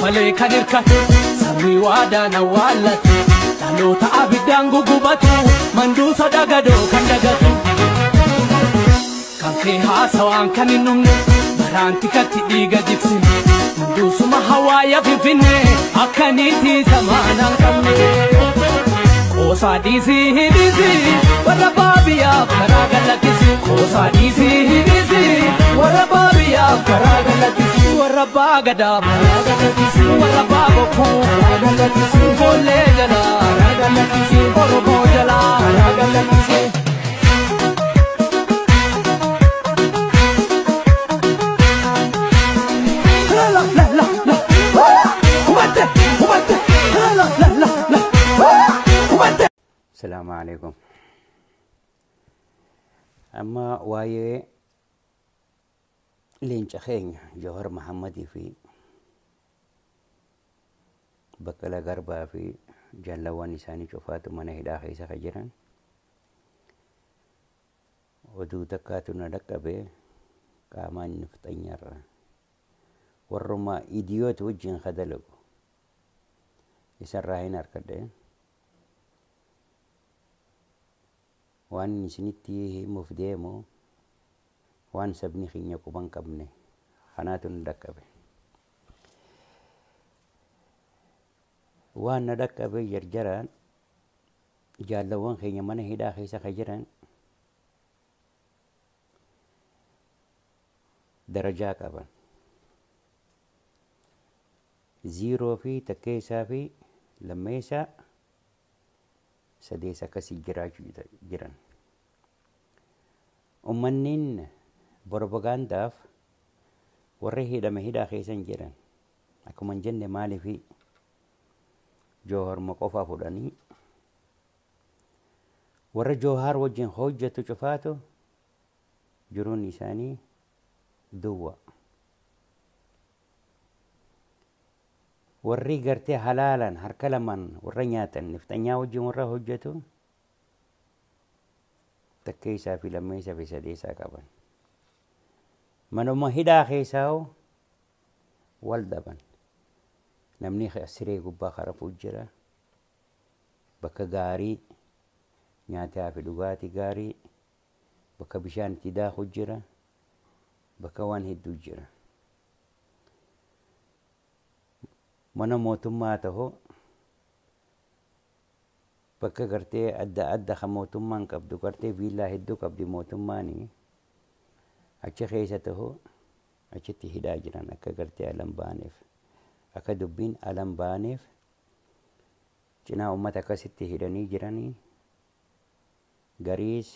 Malee kan hirkate sabni waadaan awwaallate dhaloota abiddaan gugubatu manduusa dagadoo kan dagatu kan kee haasawaan kan hin dhumne baraan tikatti dhiiga jigsine manduusuma hawaaya finfinne akkaniitii samaanaan qabne qoosaa dhiisii hidhiisii warra baabiyyaaf karaa galakkisi qoosaa dhiisii hidhiisii warra baabiyyaaf karaa galakkisi warra baagadaaf karaa galakkisi warra baabokkuu karaa galakkisi foollee jalaa karaa galakkisi oromoo jalaa karaa galakkisi. La la la la hubatte hubatte la la la la hubatte. Salaamu alaikum. Amma waa'ee leenca keenya Jawar Mahammadii fi Baqqalaa Garbaa fi jaalawwan isaanii cufaatu mana hidhaa keessa kan jiran oduu takkaatu na dhaqqabe qaamaan nifxanyaarra warruma idiyoota wajjin ka dalagu isarraa hin harkadhe. Waan isinitti himuuf deemu waan sabni keenya quban qabne kanaatu na dhaqqabe. Waan na dhaqqabe jarjaraan jaalawwan keenya mana hidhaa keessa ka jiran darajaa qaban. 0 fi takkeessaa fi lammeessaa sadeessa akkasii jiraachuu jiran. Uummanniin propagaandaaf warri hidhame hidhaa keessa hin jiran. Akkuma hin jenne maaliifi Jawar qofaa fudhanii warra Jawar wajjin hojjetu cufaatu jiruun isaanii duwwa. Warri gartee halaalan harka lamaan warra nyaatan nifxanyaa wajjin warra hojjetu takkeessaa fi lammeessaa fi sadeessaa qaban. Manuma hidhaa keessaa hoo wal dhaban. Namni siree gubbaa karafuu jira. Bakka gaarii nyaataa fi dhugaatii gaarii bakka bishaan itti daakuu jira. Bakka waan hedduu jira. Mana mootummaa ta'u bakka gartee adda adda kan mootummaan qabdu gartee viillaa hedduu qabdi mootummaanii achi keessa ta'u achitti hidhaa jiran akka gartee alan baaneef akka dubbiin alan baaneef cinaa uummata akkasitti hidhanii jiranii gariis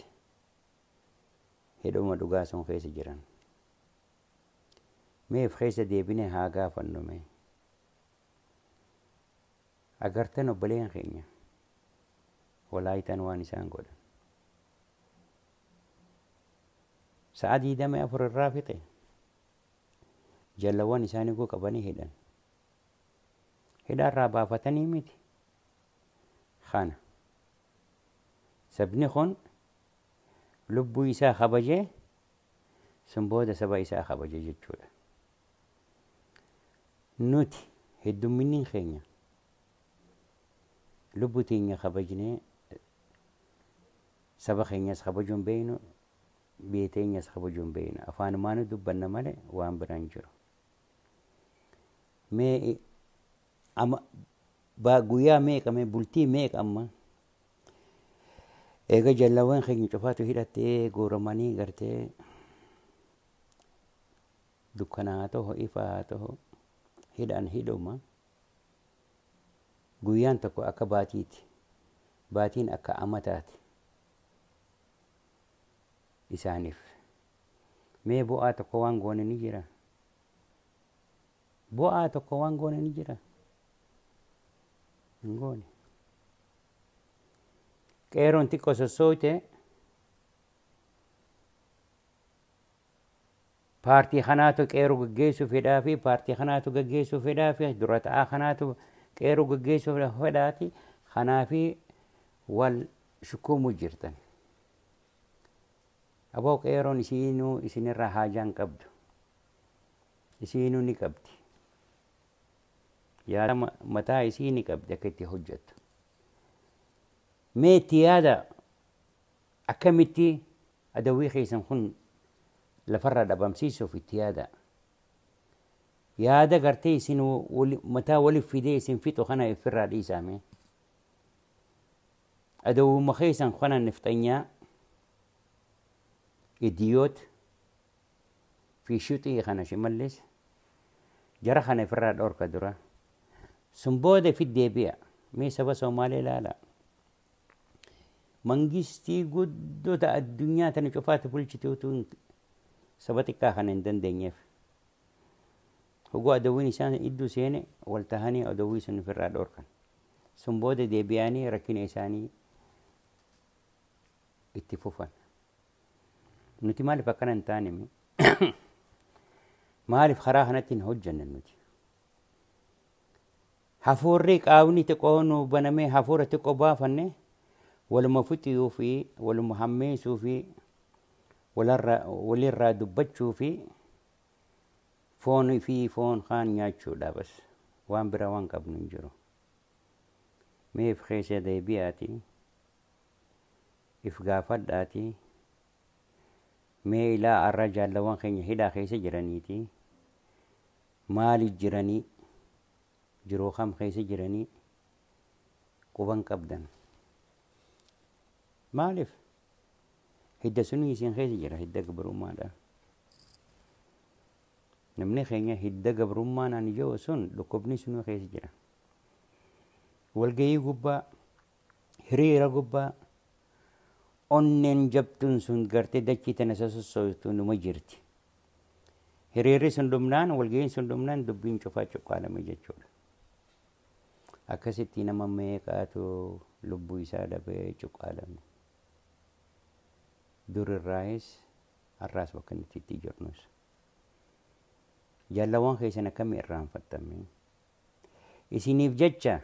hidhuma dhugaa sun keessa jiran. Meef keessa deebine haa gaafannu mee. Agartan obboleen keenya walaayitaan waan isaan godhan. Sa'a 24 irraa fixe jaalawwan isaanii guu qabanii hidhan. Hidhaarraa baafatanii miti. Kana sabni kun lubbuu isaa kabajee sun booda saba isaa kabajee jechuudha. Nuti heddumminni keenya lubbuu teenya kabajnee saba keenyas kabajuu hin beeknu biyya teenyas kabajuu hin beeknu afaanumaanu dubbanna malee waan biraan jiru. Mee amma guyyaa meeqa mee bultii meeqa amma eega jaalawwan keenya cufaatu hidhattee gooramanii gartee dukkana haa ta'u ifa haa ta'u hidhaan hidhuma. Guyyaan tokko akka baatiiti. Baatiin akka amataati. Isaaniif. Mee bu'aa tokko waan goone ni jira. Bu'aa tokko waan goone ni jira. Hin goone. Qeeroon xiqqoo sossoote paartii kanaatu qeeroo gaggeessuu fedhaa fi paartii kanaatu gaggeessuu fedhaa fi dura ta'aa kanaatu qeeroo gaggeessuu fedhaati kanaafi wal shukuumuu jirtan. Aboo qeeroon isiinuu isinirraa haajaan qabdu. Isiinuu ni qabdi. Yaada mataa isii ni qabdi akka itti hojjettu. Mee itti yaada akkamitti adawwii keessan kun lafarraa dhabamsiisuuf itti yaada. Yaada gartee isin mataa waliif fidee isin fixu kana ofirraa dhiisaa. Adawwuma keessan kana nifxanyaa idiyoot fi shuxii kana Shimallis jara kana ofirraa dhorka dura. Sun booda fit deebi'a. Mee saba Somaalee ilaala. Mangistii guddota addunyaa tana cufaatti bulchite utuu saba xiqqaa kana hin dandeenyeef. Hoguu adawwiin isaan iddoo seene wal tahanii adawwii sun ofirraa dhorkan. Sun booda deebi'anii rakkina isaanii itti fufan. Nuti maaliif akkana hin taane? Maaliif karaa kanatti hin hojjanne nuti? Hafuurri qaawni xiqqoo nu banamee hafuura xiqqoo baafanne waluma fixuu fi waluma hammeessuu fi walirraa dubbachuu fi foon fi foon kaan nyaachuudha bas waan biraa waan qabnu hin jiru. Mee if keessa deebi'aati, if gaafadhaati, mee ilaa arra jaalawwan keenya hidhaa keessa jiraniiti, maaliif jiranii, jiruu kam keessa jiranii quban qabdan. Maaliif? Hidda sunii isin keessa jira, hidda gabrummaadha. Namni keenya hidda gabrummaan ani jiru sun dhukkubni sunuu keessa jira. Walgahii gubbaa, hiriira gubbaa, onneen jabtuun sun gartee dachii tana sossootu numa jirti. Hiriirri sun dhumnaan, walgahiin sun dhumnaan dubbiin cufaa cuqqaalame jechuudha. Akkasitti nama meeqaatu lubbuu isaa dhabee cuqqaalame. Dur irraayis har'aas bakka nuti itti jirnus. Jaalawwan keessan akkamii irraanfattame? Isiniif jecha.